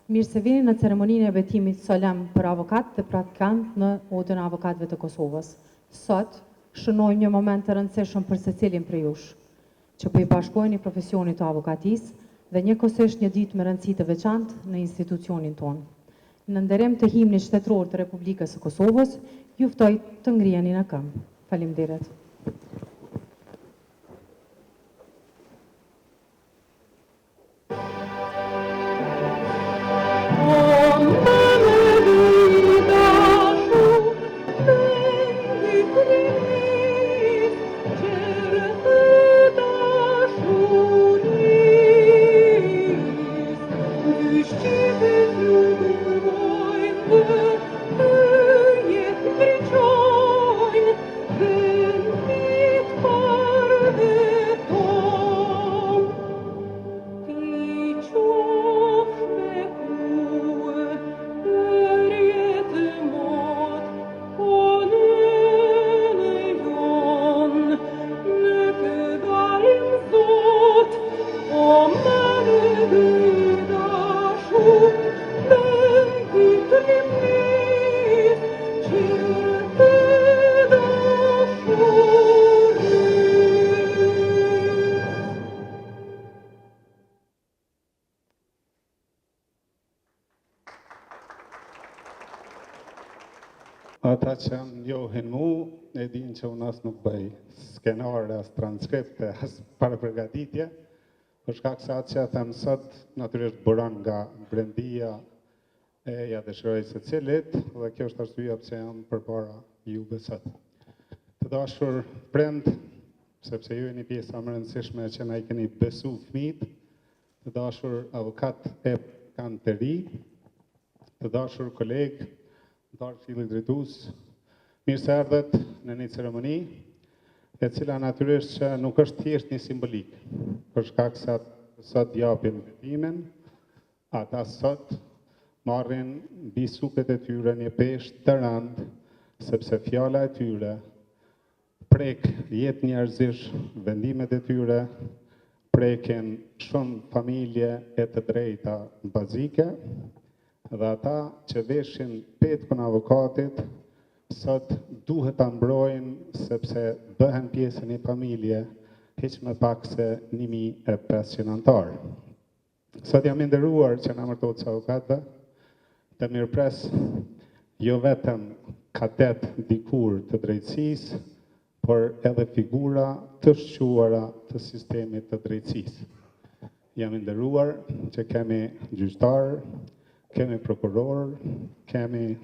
Mirë se vini në ceremoninë e betimit solemn për avokat dhe praktikant në Odën e Avokatëve të Kosovës. Sot, shënojmë një moment të rëndësishëm për secilin prej jush, që po i bashkoheni profesionit të avokatisë dhe njëkohësisht një ditë me rëndësi të veçantë në institucionin tonë. Në nderim të himnit shtetëror të Republikës së Kosovës, ju ftoj të ngriheni në këmbë. Faleminderit. Ata që më njohin mu, e dinë që unë as nuk bëj skenare, as transkripte, as parapërgatitje, për shkak se atë që e them sot, natyrisht buron nga brendia e ja dëshiroj secilit, dhe kjo është arsyeja pse jam përpara juve sot. Të dashur prind, sepse ju jeni pjesa më e rëndësishme që na i keni besu fëmijët, të dashur avokat e kanë të ri, të dashur kolegë, anëtarë të Këshillit Drejtues, mirë se erdhët në një ceremoni, e cila natyrisht që nuk është thjesht një simbolikë, për shkak se sot japin betimin, ata sot marrin mbi supet e tyre një peshë të rëndë, sepse fjala e tyre prek jetë njerëzish, vendimet e tyre prekin shumë familje e të drejta bazike, dhe ata që veshin petkun e avokatit, sot duhet ta mbrojnë sepse bëhen pjesë e një familje hiç më pak se 1500 anëtarë. Sot jam i nderuar që në emër të Odës Avokatëve të mirëpres jo vetëm kadet dikur të drejtësisë, por edhe figura të shquara të sistemit të drejtësisë. Jam i nderuar që kemi gjyqtar, kemi prokuror, kemi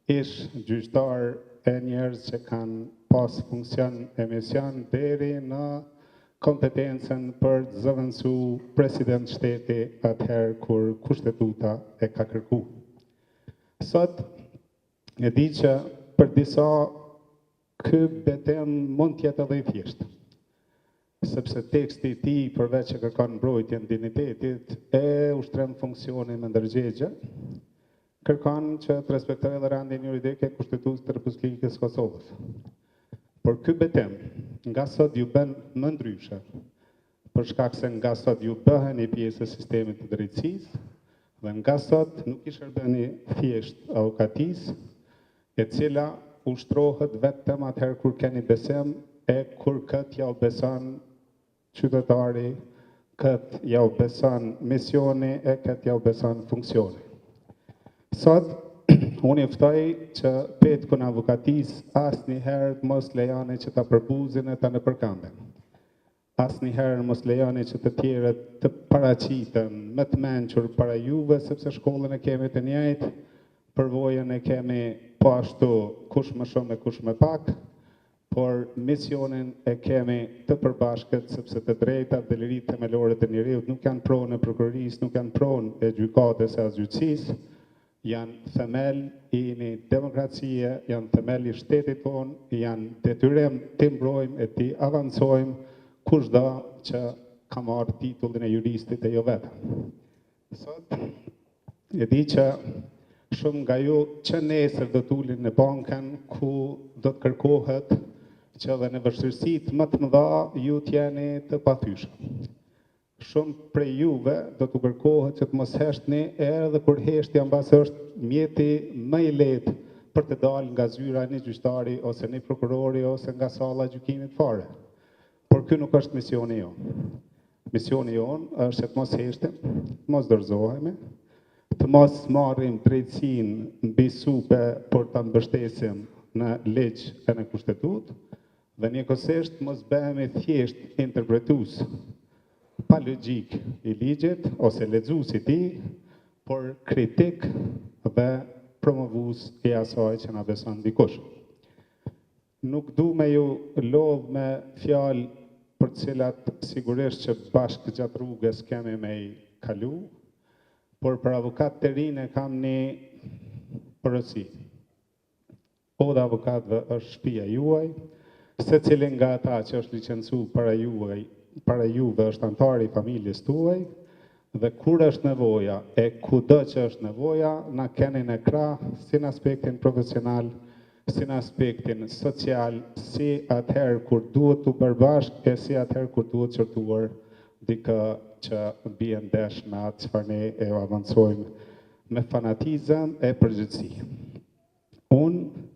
ish gjyqtar e njerëz që kanë pas funksion e mision deri në kompetencën për të zëvendësu president shteti atëherë kur kushtetuta e ka kërku. Sot e di që për disa ky betim mund të jetë edhe i thjeshtë, sepse teksti i tij përveç që kërkon mbrojtjen dinjitetit e ushtrim funksionin me ndërgjegje, kërkon që të respektojë edhe rendin juridik e kushtetues të Republikës së Kosovës. Por ky betim nga sot ju bën më ndryshe, për shkak se nga sot ju bëheni pjesë e sistemit të drejtësisë dhe nga sot nuk i shërbeni thjesht avokatisë, e cila ushtrohet vetëm atëherë kur keni besim e kur këtë ja u beson qytetari, këtë ja u beson misioni e këtë ja u beson funksioni. Sot, unë ju ftoj që petkun e avokatisë asnjëherë të mos lejoni që ta përbuzin e ta nëpërkëmbin. Asnjëherë mos lejoni që të tjerët të paraqiten më të mençur para juve, sepse shkollën e kemi të njëjtë, përvojën e kemi po ashtu kush më shumë e kush më pak, por misionin e kemi të përbashkët, sepse të drejtat dhe liritë themelore të njeriut nuk janë pronë e prokurorisë, nuk janë pronë e gjykatës e as gjyqësisë, janë themel i një demokracie, janë themel i shtetit tonë, janë detyrim t'i mbrojmë e t'i avancojmë kushdo që ka marrë titullin e juristit e jo vetëm. Sot e di që shumë nga ju që nesër do të ulin në bankën ku do të kërkohet që edhe në vështirësitë më të mëdha ju të jeni të pathyeshëm. Shumë prej juve do t'u kërkohet që të mos heshtni edhe kur heshtja mbase është mjeti më i lehtë për të dalë nga zyra e një gjyqtari ose një prokurori ose nga salla e gjykimit fare. Por ky nuk është misioni jonë. Misioni jonë është që të mos heshtim, të mos dorëzohemi, të mos marrim drejtësinë mbi supe, por ta mbështesim në ligj e në kushtetutë, Dhe njëkohësisht mos bëhemi thjesht interpretues pa logjikë i ligjit ose lexues i tij, por kritik dhe promovues i asaj që na beson dikush. Nuk du me ju lodh me fjalë për të cilat sigurisht që bashkë gjatë rrugës kemi me i kalu, por për avokatët e rinj e kam një porosi. Oda e Avokatëve është shtëpia juaj. Secili nga ata që është licencu para juaj, para juve është anëtar i familjes tuaj dhe kur është nevoja e kudo që është nevoja, na keni në krah si në aspektin profesional, si në aspektin social, si atëherë kur duhet t'u bërë bashkë e si atëherë kur duhet qortuar dikë që bie ndesh me atë çfarë ne e avancojmë me fanatizëm e përgjegjësi. Unë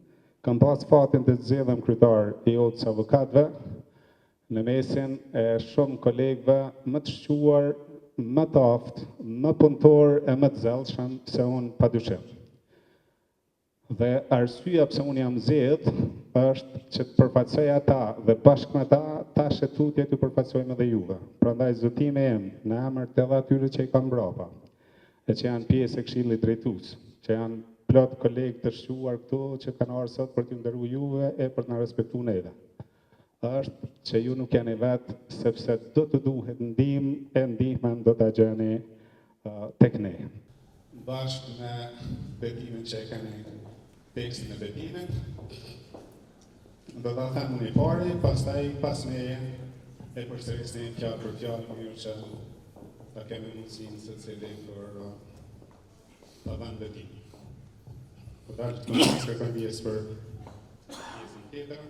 kam pas fatin të zgjedhem kryetar i Odës së Avokatëve në mesin e shumë kolegëve më të shquar, më të aftë, më punëtorë e më të zellshëm se unë padyshim. Dhe arsyeja pse unë jam zgjedh është që të përfaqësoj ata dhe bashkë me ta tash e tutje t'ju përfaqësojmë edhe juve. Prandaj zotimi im në emër të edhe atyre që i kam mbrapa, e që janë pjesë e Këshillit Drejtues, që janë plot kolegë të shquar këtu që kanë ardhur sot për t'ju nderu juve e për të na respektu neve. Është që ju nuk jeni vetë, sepse do të duhet ndihmë e ndihmën do ta gjeni tek ne. Bashkë me betimin që e keni tekstin e betimit, do ta them unë i pari, pastaj pas meje e përsërisni fjalë për fjalë në mënyrë që ta kemi mundësinë secili për uh, ta dhënë betimin. Po dalë të më kërkoj ndjesë për pjesën tjetër.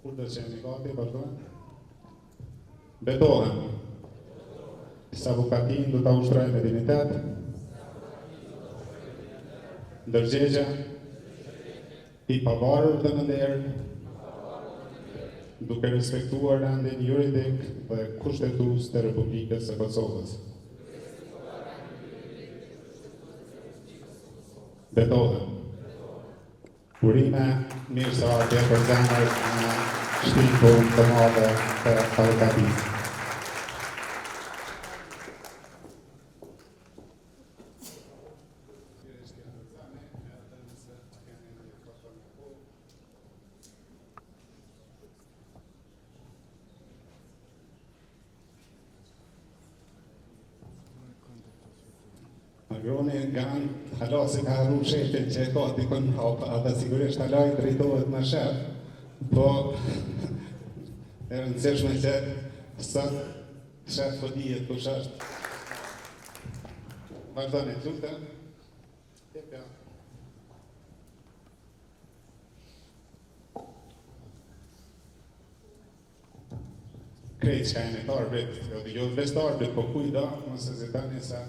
Kur do të jemi gati, vazhdojmë. Betohem se avokatinë do ta ushtroj me dinjitet, ndërgjegje, i pavarur dhe me nder, duke respektuar rendin juridik dhe kushtetues të Republikës së Kosovës. Betohem. Urime, mirëseardhje për zemër në shtëpinë tonë të madhe të avokatisë. Agroni Gant, hala s'e ka harru shefin që e ka dikun mrapa, edhe sigurisht hala i drejtohet me shef, po e rëndësishme që sot shef po dihet kush është. Vazhdoni, të lutem. Jepja. Krejt çka jeni të arbit, jo, jo veç të arbit, po kujdo, mos hezitoni se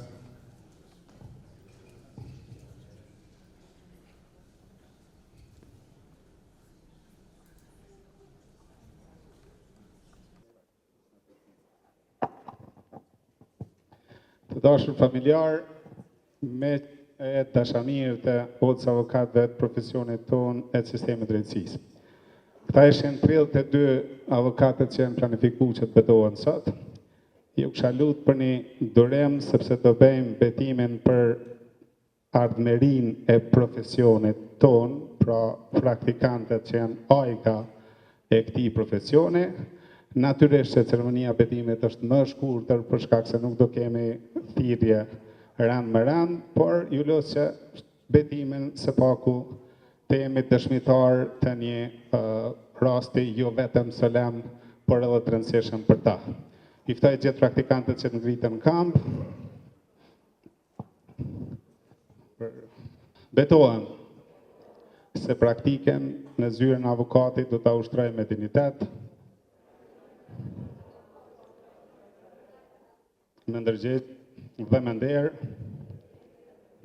Të dashur familjarë, miq e dashamirë të Odës së Avokatëve të profesionit tonë e të sistemit të drejtësisë. Këta ishin 32 avokatët që janë planifiku që të betohen sot. Ju kisha lutë për një durim, sepse do bëjmë betimin për ardhmërinë e profesionit tonë, pra praktikantët që janë ajka e këtij profesioni. Natyrisht se ceremonia e betimit është më e shkurtër për shkak se nuk do kemi thirrje rend me rend, por ju lus që betimin së paku të jemi dëshmitar të një uh, rasti jo vetëm solemn, por edhe të rëndësishëm për ta. I ftoj gjithë praktikantët që të ngriten në këmbë. Betohem se praktikën në zyrën e avokatit do ta ushtroj me dinjitet. Me ndërgjegje dhe me nder,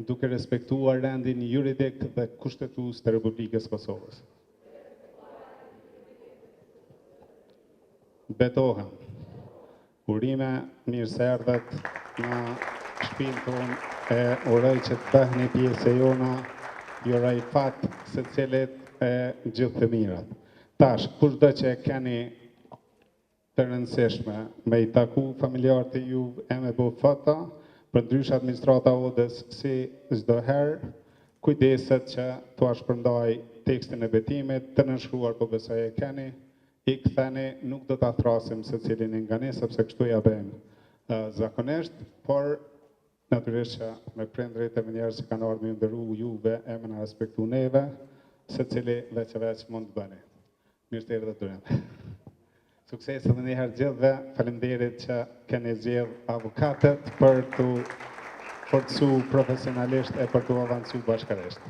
duke respektuar rendin juridik dhe kushtetues të Republikës së Kosovës. Betohem. Urime, mirë se erdhët në shpinë tonë e uroj që të bëheni pjesë e jona, ju uroj fat secilit e gjithë të mirat. Tash, kushdo që e keni të rëndësishme me i taku familjarët e juv e me bo foto, përndryshe administrata e odës si çdo herë kujdeset që t'ua shpërndaj tekstin e betimit, të nënshkruar po besoj e keni, i ktheni, nuk do ta thrasim secilin nga ne sepse kështu ja bëjmë zakonisht, por Natyrisht që me prindërit e me njerëz që kanë ardhur me ju nderu juve e me na respektu neve, secili veç e veç mund të bëni. Mirë se erdhët Durim. Sukses edhe një herë gjithëve, faleminderit që keni zgjedh avokatët për t'u forcu profesionalisht e për t'u avancu bashkërisht.